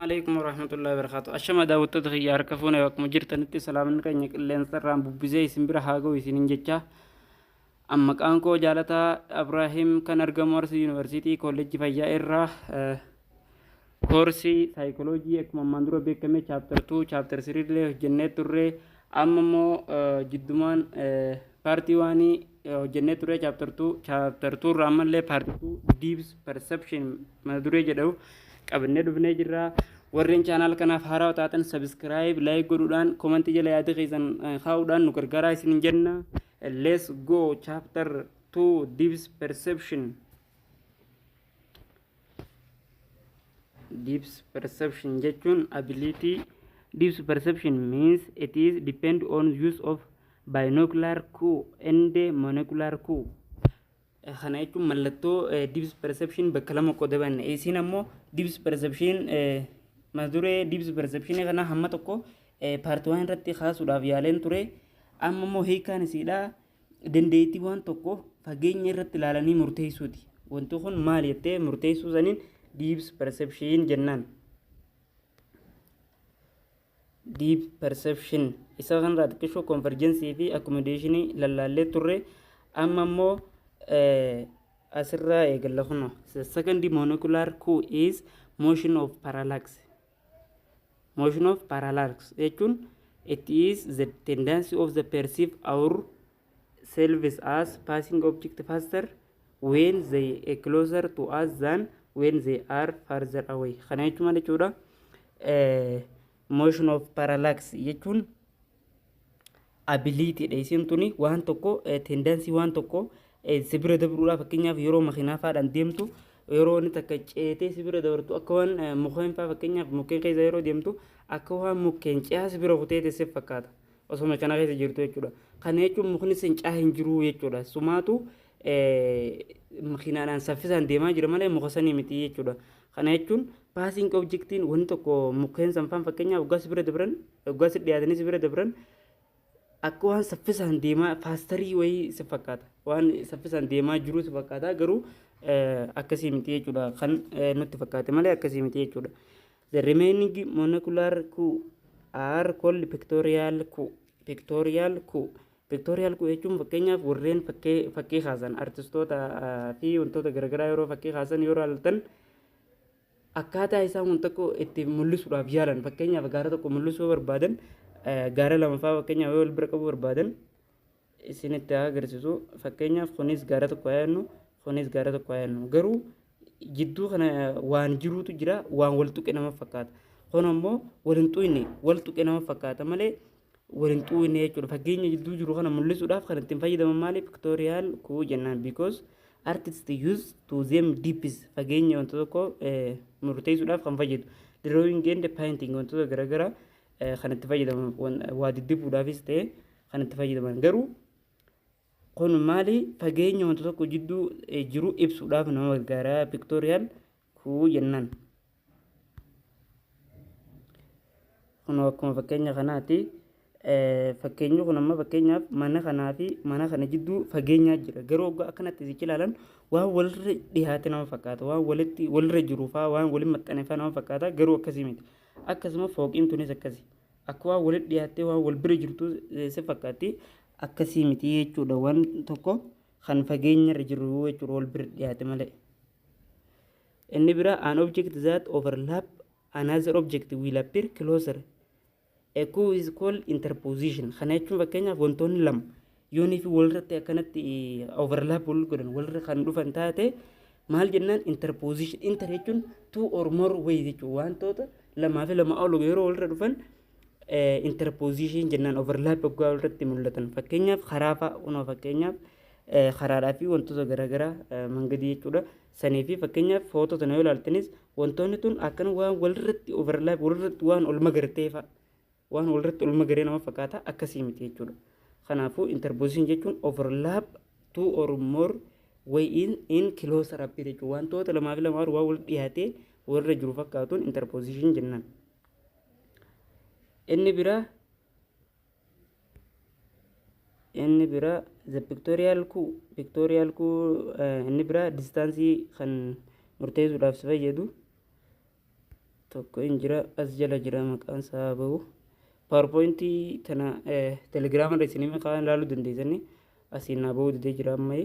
Aleykum warahmatullahi wabarakatuh. Ashama daawwattoota kiyya harka fuune akkuma jirtanitti salaamni keenya qilleensa irraan bubbisee isin bira haa ga'u isiniin jecha. Amma maqaan koo Jaalataa Abraahim kan argamu Arsii Yuunivarsiitii Kolleejjii Fayyaa irraa koorsii saayikoloojii akkuma ammaan dura beekame chaapter 2 chaapter 3 illee hojjennee turre. Amma immoo jiddumaan paartii waanii hojjennee turre chaapter 2 chaapter 2 irraa ammallee paartii 2 deeps perception mata duree jedhamu qabannee dhufnee jirra. Warreen chaanaal kanaaf haaraa taatan sabiskiraayib laayik godhuudhaan komantii jala yaada keessan kaa'uudhaan nu gargaaraa isin jenna. Let's go chapter 2 deeps perception. Deeps perception jechuun ability deeps perception means it is depend on use of binocular cue and monocular cue. Kana jechuun mallattoo deeps perception bakka lama qoodaman. Isiin ammoo deeps perception mata duree deeps perception kana hamma tokko paartii waan irratti kaasuudhaaf yaaleen ture. Amma immoo hiikaan isiidha dandeettii waan tokko fageenya irratti ilaalanii murteessuuti. Wanti kun maal jettee murteessuu saniin deeps perception jennaan. Deep perception isa kanarraa xiqqishoo convergence fi accommodation lallaallee turre. Amma immoo asirraa eegalla kunoo. The second monocular cue is motion of parallax. Motion of parallax jechuun it is the tendency of the perceive our selves as passing object faster when they are closer to us than when they are farther away. Kana jechuun maal jechuudha? Motion of parallax jechuun ability dha. Isiin tuni waan tokko tendency waan tokko si bira dabruudhaaf, fakkeenyaaf yeroo makiinaa faadhaan deemtu, yeroo inni takka ceetee si bira dabartu, akka waan mukkeen faa, fakkeenyaaf mukkeen keessa yeroo deemtu, akka waan mukkeen ce'aa si bira kutee teessee fakkaata osoo makiinaa keessa jirtu jechuudha. Kana jechuun mukni sin ce'aa hin jiru jechuudha. Sumaatu makiinaadhaan saffisaan deemaa jira malee muka sanii miti jechuudha. Kana jechuun passing objectiin wanti tokko mukkeen sanfaan fakkeenyaaf waggaa si bira dabran, waggaa si dhiyaatanii si bira dabran, akka waan saffisaan deemaa faastarii wayii si fakkaata. Waan saffisaan deemaa jiru si fakkaata, garuu akkasii miti jechuudha. Kan nutti fakkaate malee akkasii miti jechuudha. The remaining monocular cue are called pictorial cue. Pictorial cue. Pictorial cue jechuun fakkeenyaaf warreen fakkii kaasan, artistoota fi wantoota garaagaraa yeroo fakkii kaasan yeroo ilaaltan, akkaataa isaan wanta tokko itti mul'isuudhaaf yaalan, fakkeenyaaf gaara tokko mul'isuu barbaadan, gaara lama fa'aa fakkeenyaaf yoo wal bira qabuu barbaadan isinitti agarsiisu. Fakkeenyaaf kunis gaara tokko haa jennu, kunis gaara tokko haa jennu, garuu jidduu kana waan jiruutu jira, waan wal tuqe nama fakkaata. Kun ammoo wal hin tuqne, wal tuqe nama fakkaata malee wal hin tuqne jechuudha. Fakkeenya jidduu jiru kana mul'isuudhaaf kan ittiin fayyadaman maali? Pictorial cue jennaan, because artist use to them deeps fageenya wanta tokko murteessuudhaaf kan fayyadu. Drawing and painting wantoota garaagaraa kan itti fayyadaman, waa diddibuudhaafis ta'e kan itti fayyadaman, garuu kun maali? Fageenya wanta tokko jidduu jiru ibsuudhaaf nama gargaara pictorial cue jennaan. Kun akkuma fakkeenya kanaati. Fakkeenyi kun amma fakkeenyaaf mana kanaa fi mana kana jidduu fageenyaa jira. Garuu waggaa akkanatti sichi ilaalan waan walirra dhiyaate nama fakkaata. Waan walitti walirra jiru fa'aa, waan waliin maxxane fa'aa nama fakkaata, garuu akkasii miti. Akkasuma fooqiin tunis akkasi. Akka waan walitti dhiyaattee waan wal bira jirtu si fakkaatti, akkasii miti jechuudha. Waan tokko kan fageenya irra jiru jechuudha wal bira dhiyaate malee. Inni biraa an object that overlap another object will appear closer. A cue is called interposition. Kana jechuun fakkeenyaaf wantoonni lama yoonii fi walirratti akkanatti overlap wal godhan, walirra kan dhufan taate maal jennaan? Interposition. Inter jechuun two or more ways jechuudha. Wantoota lamaa fi lama ol yeroo walirra dhufan interposition jennaan, overlap waggaa walirratti mul'atan. Fakkeenyaaf karaa fa'a, kunoo fakkeenyaaf karaadhaa fi wantoota garaagaraa mangadii jechuudha. Sanii fi fakkeenyaaf footoo tana yoo ilaaltanis wantoonni tun akkana waan walirratti overlap walirratti waan ol magartee fa'a, waan walirratti ol magaree nama fakkaata, akkasii miti jechuudha. Kanaafuu interposition jechuun overlap two or more way in closer appear jechuudha. Wantoota lamaa fi lamaa waan wal dhiyaatee walirra jiru fakkaatuun interposition jennaan. Inni biraa the pictorial cue. Pictorial cue inni biraa distaansii kan murteessuudhaaf si fayyadu. Tokko hin jira, as jala jira, maqaan isaa bahu. PowerPointii tana Telegiraama irra isinii maqaan ilaaluu dandeessanii, asiin naa bahuu didee jira amma.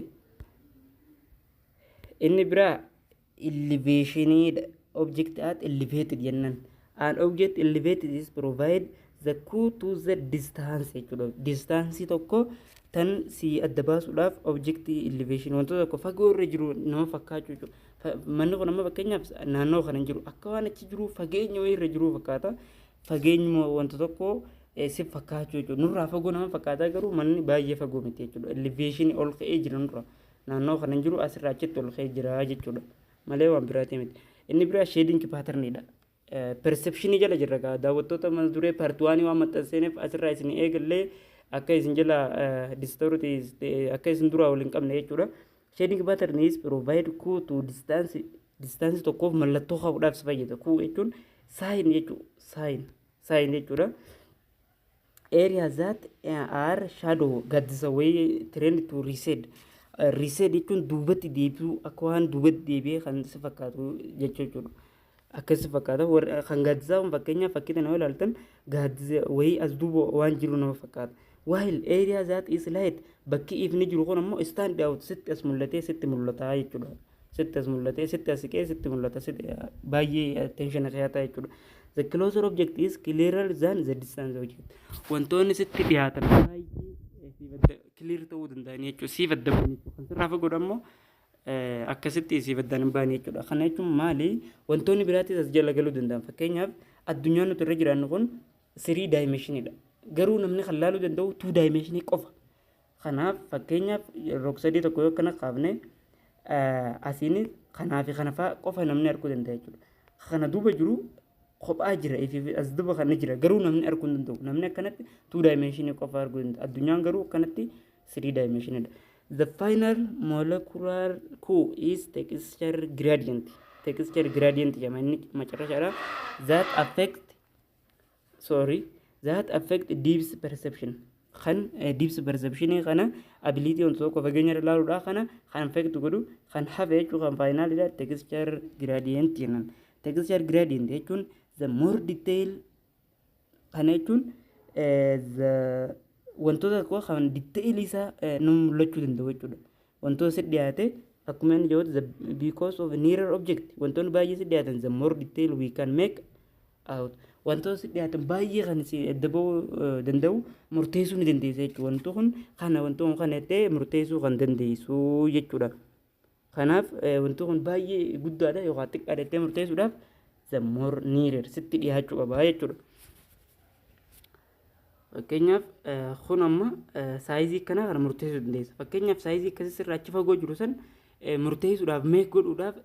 Inni biraa elevationiidha. Object at elevated jennaan. An object elevated is provide the clue to the distance jechuudha. Distance tokko tan si adda baasuudhaaf object elevation wantoota tokko fagoo irra jiru nama fakkaachuu jechuudha. Manni kun amma fakkeenyaaf naannoo kana hin jiru, akka waan achi jiru, fageenya wayii irra jiru fakkaata. Fageenyuma wanta tokko si fakkaachuu jechuudha. Nurraa fagoo nama fakkaata, garuu manni baay'ee fagoo miti jechuudha. Elevation ol ka'ee jira nurra. Naannoo kana hin jiru, asirraa achitti ol ka'ee jira jechuudha. Malee waan biraatii miti. Inni biraa shading patternidha. Perceptionii jala jirra gaa daawwattoota, mana duree part oneii waan maxxanseeneef asirraa isin eegallee akka isin jala distort akka isin duraa wal hin qabne jechuudha. Shading pattern is provide clue to distance. Distance tokkoof mallattoo kaa'uudhaaf si fayyada. Clue jechuun sign jechuudha. Sign jechuudha. Area that are shadow, gaaddisa wayii, trend to recede. Recede jechuun duubatti deebi'uu, akka waan duubatti deebi'ee kan si fakkaatu jechuudha. Akkas fakkaata kan gaaddisaa kun, fakkeenyaaf fakkii kana yoo ilaaltan, gaaddisa wayii as duuba waan jiru nama fakkaata. While area that is light, bakki ifni jiru kun ammoo stand out, sitti as mul'atee sitti mul'ata jechuudha. Sitti as mul'atee, sitti as siqee sitti mul'ata, baay'ee attention kiyaataa jechuudha. The closer object is clearer than the distance object. Wantoonni sitti dhiyaatan baay'ee clear ta'uu danda'an jechuudha. Siif adda ba'an jechuudha. Kan sirraa fagoo ammoo akkasitti siif addaan hin ba'an jechuudha. Kana jechuun maali? Wantoonni biraatis as jala galuu danda'an. Fakkeenyaaf addunyaan nuti irra jiraannu kun three dimensioniidha. Garuu namni kan laaluu danda'u two dimensionii qofa. Kanaaf fakkeenyaaf rog-sadii tokko yoo akkana kaafne, asiin kanaa fi kana fa'aa qofa namni arguu danda'a jechuudha. Kana duuba jiru kophaa jira, as duuba kana jira, garuu namni arguu hin danda'u. Namni akkanatti two dimensionii qofa arguu danda'a. Addunyaan garuu akkanatti three dimensioniidha. The final molecular clue is texture gradient. Texture gradient jedhama inni macarrashaadha. That affect, sorry, that affect depth perception. Kan depth perception kana, ability wanta tokko fageenya irra ilaaluudha kana kan affect godhu, kan hafe jechuu, kan finalidha, texture gradient jennan. Texture gradient jechuun the more detail, kana jechuun the wantoota tokko kan detail isaa nu mul'achuu danda'u jechuudha. Wantoota si dhiyaate, akkuma inni jedhu, because of nearer object, wantoonni baay'ee si dhiyaatan, the more detail we can make out, wantoota si dhiyaatan baay'ee kan si adda ba'uu danda'u murteessuu ni dandeessa jechuudha. Wanti kun kana, wanti kun kana jettee murteessuu kan dandeessu jechuudha. Kanaaf wanti kun baay'ee guddaadha yookaan xiqqaadha jettee murteessuudhaaf the more nearer sitti dhiyaachuu qaba jechuudha. Fakkeenyaaf kun amma sizeii akkanaa kana murteessuu dandeessa. Fakkeenyaaf sizeii akkasii sirraa achi fagoo jiru san murteessuudhaaf, make godhuudhaaf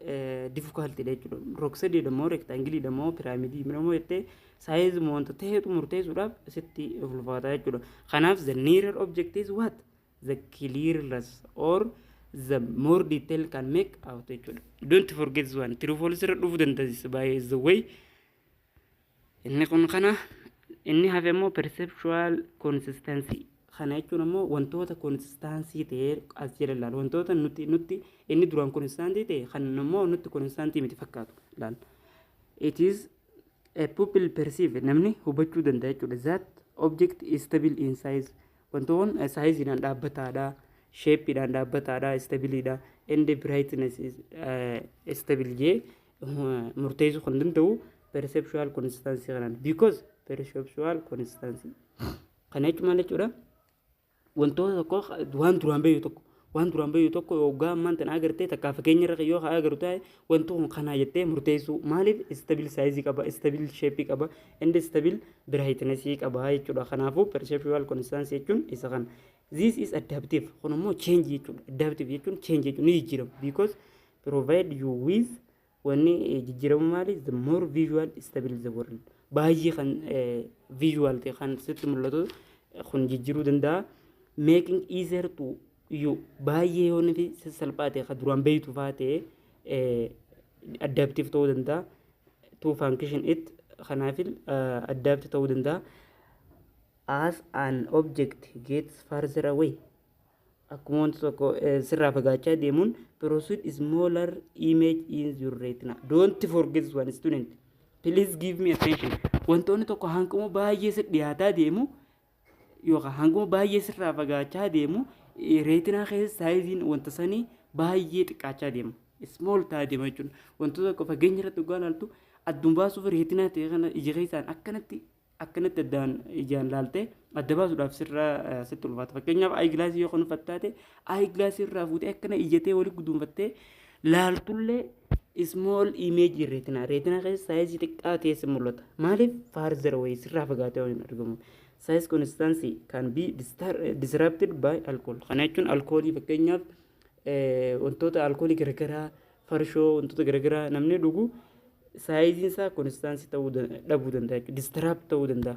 difficultiidha jechuudha. Rog-sadeedha moo rectangleiidha moo pyramidii moo jettee sizeii wanta ta'etu murteessuudhaaf sitti ulfaata jechuudha. Kanaaf the nearer object is what? The clearless or the more detail can make out jechuudha. Don't forget this one. True false irra dhufuu dandeessa by the way. Inni kun kana, inni hafe immoo perceptual consistency. Kana jechuun immoo wantoota consistency ta'ee as jala ilaala. Wantoota nutti inni duraan consistency ta'e kan immoo nutti consistency miti fakkaatu ilaala. It is a people perceive, namni hubachuu danda'a jechuudha. That object is stable in size. Wantoonni sizeiidhaan dhaabbataadha. Shapeiidhaan dhaabbataadha. Stableiidha. And brightness is stable jee murteessuu kan danda'u perceptual consistency kanaan. Because perceptual consistency. Kana jechuun maal jechuudha? Wantoota tokko, waan duraan beeyu tokko yoggaa ammaan tana agartee takkaa fakkeenya irra yoo haa agartu ta'e, wanti kun kanaa jettee murteessuu. Maaliif? Stable sizeii qaba, stable shapeii qaba, and stable brightnessii qaba jechuudha. Kanaafuu perceptual consistency jechuun isa kana. This is adaptive. Kun immoo change jechuudha. Adaptive jechuun change jechuun ni jijjiirama, because provide you with, wanni jijjiiramu maali? The more visual stable the world, baay'ee kan visual ta'e kan sitti mul'atu kun jijjiiruu danda'a, making easier to you, baay'ee yoo nuti salphaa ta'e kan duraan beeytu fa'aa ta'e adaptive ta'uu danda'a, to function it, kanaaf adapt ta'uu danda'a. As an object gets farther away, akkuma wanti tokko sirraa fagaachaa deemuun, produce smaller image in your retina. Don't forget this one, student. Please give me attention. Wantoonni tokko hanguma baay'ee si dhiyaataa deemu yookaan hanguma baay'ee sirraa fagaachaa deemu, retina keessa sizeiin wanta sanii baay'ee xiqqaachaa deema. Small ta'aa deema jechuudha. Wantoota tokko fageenya irratti dhugaa ilaaltu adduun baasuuf retina ta'e kana ija keessaan akkanatti akkanatti addaan ijaan laaltee adda baasuudhaaf sirraa sitti ulfaata. Fakkeenyaaf, eye glassii yoo kan uffattaate, eye glassii irraa fuutee akkana ijjatee walii guduunfattee laaltullee, small image retina, retina keessa sizeii xiqqaa ta'e si mul'ata. Maaliif? Farther away, sirraa fagaatee waan hin argamu. Size constancy can be disrupted by alcohol. Kana jechuun alkoolii, fakkeenyaaf wantoota alkoolii garaagaraa, farshoo, wantoota garaagaraa namni dhugu sizeiin isaa constancy ta'uu dhabuu danda'a jechuudha. Disrupt ta'uu danda'a.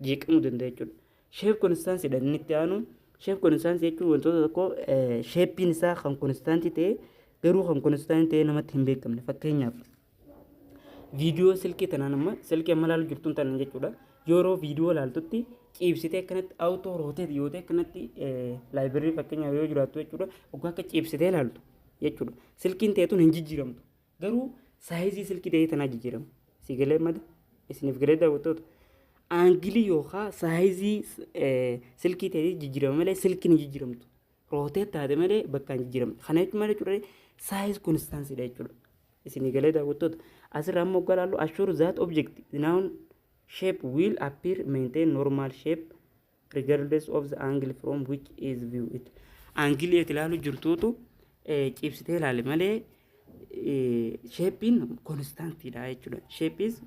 Jeeqamuu danda'a jechuudha. Shape constancy dha inni itti aanu. Shape constancy jechuun wantoota tokko shapeiin isaa kan constantii ta'e, garuu kan constantii ta'e namatti hin beekamne. Fakkeenyaaf, viidiyoo silkii tanaan, amma silkii amma ilaalu jirtuun tanaan jechuudha. Yeroo viidiyoo ilaaltutti ciibsitee akkanatti auto rotate yoo ta'e, akkanatti library fakkeenyaaf yoo jiraattu jechuudha. Waggaa akka ciibsitee ilaaltu jechuudha. Silkiin ta'etuun hin jijjiiramtu. Garuu sizeii silkii ta'ee tanaa jijjiirama. Si galee mada? Isiniif galee, daawwattoota? Angleii yookaan sizeii silkii ta'ee jijjiirama malee silkiin hin jijjiiramtu. Rotate taate malee bakka hin jijjiiramtu. Kana jechuun maal jechuudha? Size constancydha jechuudha. Isinii galee, daawwattoota? Asirraa ammoo waggaa ilaallu, assure that object known shape will appear maintain normal shape regardless of the angle from which is view it. Angleii ati ilaalu jirtuutu ciibsitee ilaale malee shapeiin constantiidha jechuudha. Shape is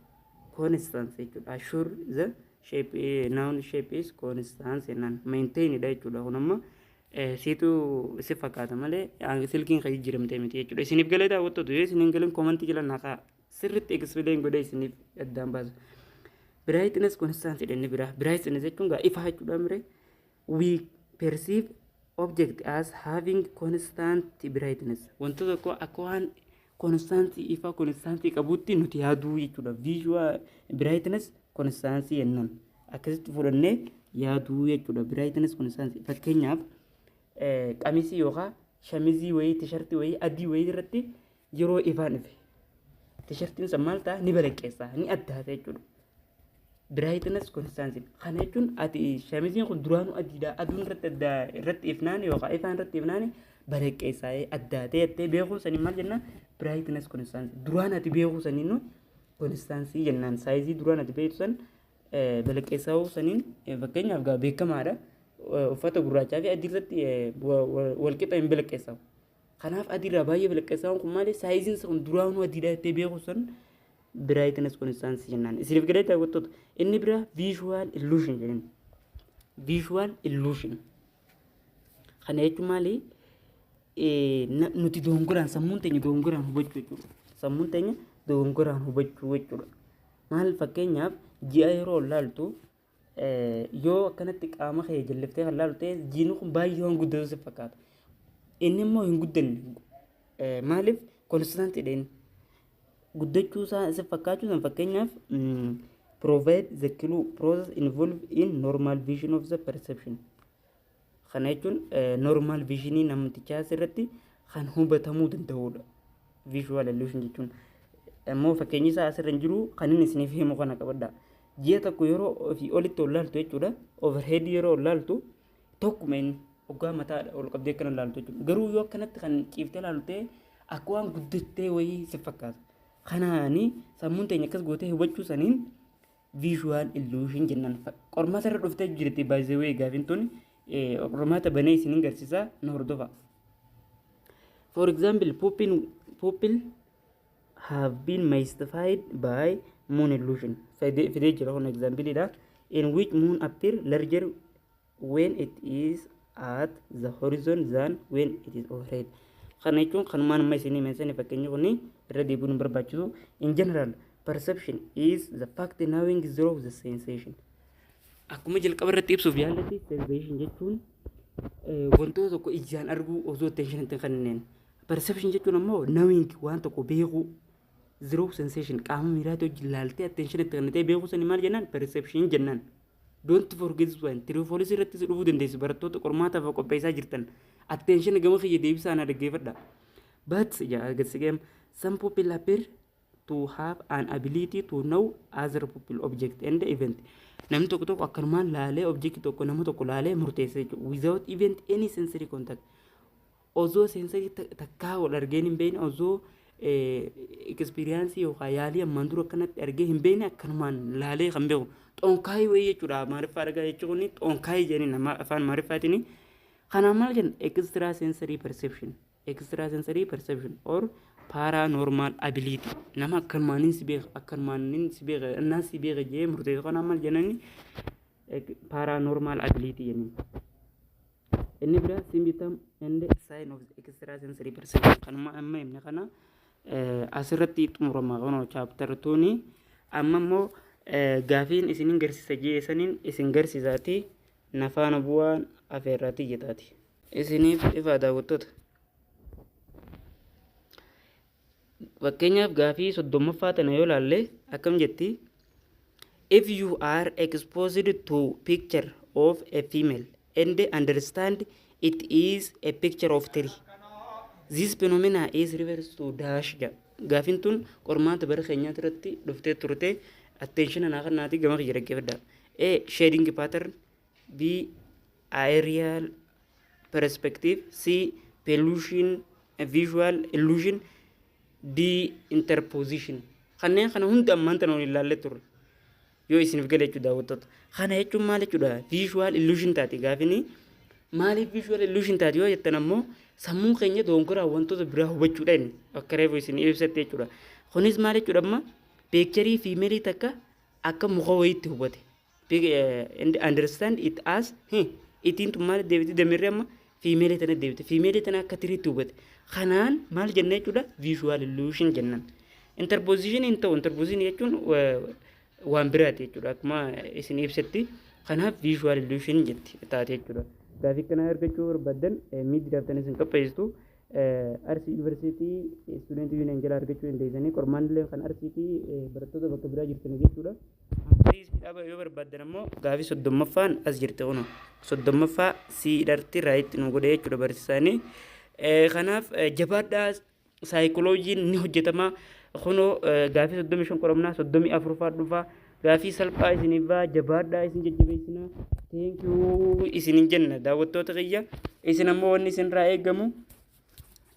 constant jechuudha. Assure the shape, known shape is constant jennaan maintainidha jechuudha. Kun amma siitu si fakkaata malee silkiin kan jijjiiramtee miti jechuudha. Isiniif galee, daawwattoota? Yoo isin hin galin, commentii jala naqaa, sirriitti explain godhee isiniif addaan baasa. Brightness constant inni biraa. Brightness jechuun gaa ifa jechuudha mire. We perceive object as having constant brightness. Wanta tokko akka waan constant, ifa constant qabutti nuti yaaduu jechuudha. Visual brightness constant jennaan. Akkasitti fudhannee yaaduu jechuudha. Brightness constant, fakkeenyaaf, qamisii yookaan shamizii wayii, T-shirtii wayii adii wayii irratti yeroo ifaan ife, T-shirtiin sun maal ta'a? Ni balaqqeessa, ni addaata jechuudha. Brightness constant kana jechuun ati shamiziin kun duraanuu adiidha, aduun irratti addaa irratti ifnaan yookaan ifaan irratti ifnaan balaqqeessaa addaatee jettee beekuu sanii maal jennaan? Brightness constant. Duraan ati beekuu saniin constancy jennaan. Sizeii duraan ati beektu san balaqqeessaa saniin, fakkeenyaaf gaa beekamaadha. Uffata gurraachaa fi adii irratti walqixa hin balaqqeessamu. Kanaaf adiirraa baay'ee balaqqeessaa kun maali? Sizeiin kun duraanuu adiidha jettee beekuu san brightness constancy jennaan. Isiniif galee, daawwattoota? Inni biraa visual illusion jedhama. Visual illusion. Kana jechuun maali? Nuti dogongoraan, sammuun teenya dogongoraan hubachuu jechuudha. Sammuun teenya dogongoraan hubachuu jechuudha. Maal? Fakkeenyaaf, ji'a yeroo laaltu, yoo akkanatti qaama kee jalliftee kan laalu ta'e, jiini kun baay'ee waan guddatu si fakkaata. Inni immoo hin guddanne. Maaliif? Constantiidha inni. Guddachuu isaa si fakkaachuu san, fakkeenyaaf, provide the clue process involved in normal vision of the perception. Kana jechuun normal visionii namtichaa asirratti kan hubatamuu danda'udha. Visual illusion jechuun. Ammoo fakkeenyi isaa asirra hin jiru, kan inni isiniif himu kana qabadha. Ji'a tokko yeroo ofii olitti ol laaltu jechuudha. Overhead yeroo ol laaltu tokkuma inni hoggaa mataa ol qabdee akkana laaltu jechuudha. Garuu yoo akkanatti kan ciiftee laaltu ta'e, akka waan guddattee wayii si fakkaata. Kanaani sammuun teenya akkas gootee hubachuu saniin visual illusion jennaan. Qormaata irra dhuftee jirti baay'ee gaafiin tun, qormaata banee isiniin garsiisaa, na hordofa. For example, people have been mystified by moon illusion. Fidee jira kun example dha. In which moon appear larger when it is at the horizon than when it is overhead. Kana jechuun kanumaan amma isinii meeshaan fakkeenyi kuni irra deebiin hin barbaachisu. In general, perception is the fact knowing through the sensation. Akkuma jalqaba irratti ibsuuf yaallatti, sensation jechuun wantoota tokko ijaan arguu osoo attention hin kenneen. Perception jechuun ammoo knowing, waan tokko beekuu, through sensation, qaama miiraatti hojii ilaaltee attention itti kennitee beekuu sanii maal jennaan? Perception jennaan. Don't forget this one. True false irrattis dhufuu dandeessu, barattoota qormaataaf qopheessaa jirtan. Attention gama kiyya deebisaa na dhaggeeffadha. But yaa agarsiiseem, some people appear to have an ability to know other people, object and event. Namni tokko tokko akkanumaan laalee object tokko, nama tokko laalee murteessa jechuudha. Without event any sensory contact. Osoo sensory takkaa wal argeen hin beekne, osoo experience yookaan yaalii ammaan dura akkanatti argee hin beekne, akkanumaan laalee kan beeku. Xonkaayii wayii jechuudha. Amaariffaa argaa jechuun xonkaayii jedhanii nama afaan Amaariffaatiin. Kanaan maal jenna? Extra sensory perception. Extra sensory perception or paranormal ability. Nama akkanumaan si beeka, akkanumaan si beeka, innaan si beeka jee murteessu kanaan maal jennani? Paranormal ability jennaan. Inni biraa symptom and sign of extra sensory perception. Kanuma amma himne kana asirratti xumurama kunoo chapter twoni. Amma immoo gaafiin isinin garsiisa jee saniin isin garsiisaati, nafaana bu'aan afeerraatii jetaati. Isiniif ifaa, daawwattoota. Fakkeenyaaf gaafii 30ffaa tana yoo ilaalle akkam jetti? If you are exposed to picture of a female and understand it is a picture of tree. This phenomena is refers to dash jedha. Gaafiin tun qormaata bara keenyaa irratti dhuftee turte. Attention anaa kanaati gama kiyya dhaggeeffadhaa. A. Shading pattern. B. Aerial perspective. C. Pollution visual illusion. D. Interposition. Kanneen kana hunda ammaan tana waliin ilaallee turre. Yoo isiniif gale jechuudha, daawwattoota. Kana jechuun maal jechuudha? Visual illusion taati gaafini. Maaliif visual illusion taati yoo jettan ammoo, sammuun keenya dogongoraa wantoota biraa hubachuudha inni akka reefu isin ibsatte jechuudha. Kunis maal jechuudha? Amma picture female takka akka muka wayiitti hubate. And understand it as itiin tun maal deebiti? Damirri amma female tana deebite. Female tana akka treetti hubate. Kanaan maal jenna jechuudha? Visual illusion jennan. Interposition hin ta'u. Interposition jechuun waan biraati jechuudha akkuma isin ibsatti. Kanaaf visual illusion jetti taate jechuudha. Gaafii kana argachuu barbaaddan miidii daaftanii isin qopheessitu Arsii Yuunivarsiitii Student Union jala argachuu dandeessanii. Qormaanni illee kan Arsiitii barattoota bakka biraa jirtanii jechuudha. Dhaaba yoo barbaaddan ammoo gaafii 30ffaan as jirti, kunu 30ffaa siidharti right nu godhe jechuudha barsiisaanii. Kanaaf jabaadhaa, saayikolojiin ni hojjetama. Kunoo gaafii 35 qoramnaa, 34ffaa dhufaa, gaafii salphaa isiniif baa. Jabaadhaa, isin jajjabeessinaa. Thank you isinin jenna, daawwattoota kiyya. Isin ammoo wanni isinirraa eegamu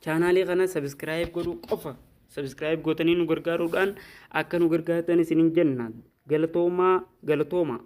chaanaalii kana subscribe godhuu qofa. Subscribe gootanii nu gargaaruudhaan akka nu gargaartan isinin jenna. Galatoomaa, galatooma.